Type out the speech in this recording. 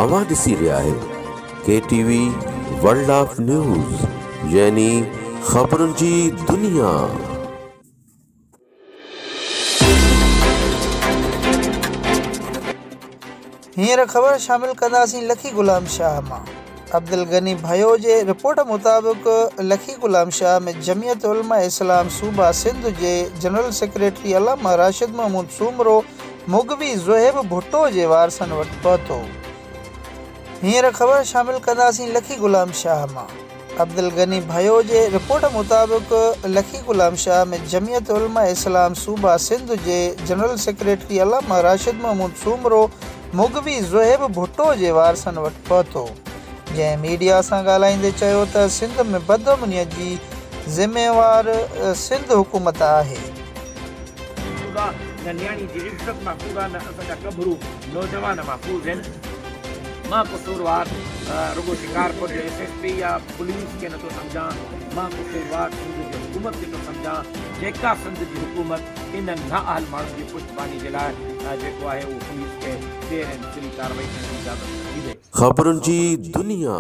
اوهان ڏسي رهيا آهيو K T V world of news يعني خبرن جي دنيا. هينئر خبر شامل ڪنداسين لکي غلام شاهه مان. عبدالغني ڀيو جي رپورٽ مطابق لکي غلام شاهه ۾ جمعيت علماء اسلام صوبه سنڌ جي جنرل سيڪريٽري علامه راشد محمود سومرو مغوي زوهيب ڀٽو جي وارثن وٽ پهتو. هينئر خبر شامل ڪنداسين لکي غلام شاهه مان. عبدالغني ڀيو جي رپورٽ مطابق لکي غلام شاهه ۾ جمعيت علماء اسلام صوبه سنڌ جي جنرل سيڪريٽري علامه راشد محمود سومرو مغوي زوهيب ڀٽو جي وارثن وٽ پهتو جنهن ميڊيا سان ڳالهائيندي چيو ته سنڌ ۾ بدامني جي ذميوار سنڌ حڪومت آهي. محفوظ آ نه نياڻي جي عزت محفوظ آ نه اسان جا ڳڀرو نوجوان محفوظ هن مان قصوروار رڳو شڪارپور جو ايس ايس پي يا پوليس کي نٿو سمجهان مان قصوروار سنڌ جي حڪومت کي ٿو سمجهان جيڪا سنڌ جي حڪومت انهن نااهل ماڻهن جي پشتباني جي لاء جيڪو آهي اهو پوليس کي فيئر اينڊ فري ڪارروائي ڪرڻ جي اجازت نٿي ڏئي. خبرن جي دنيا.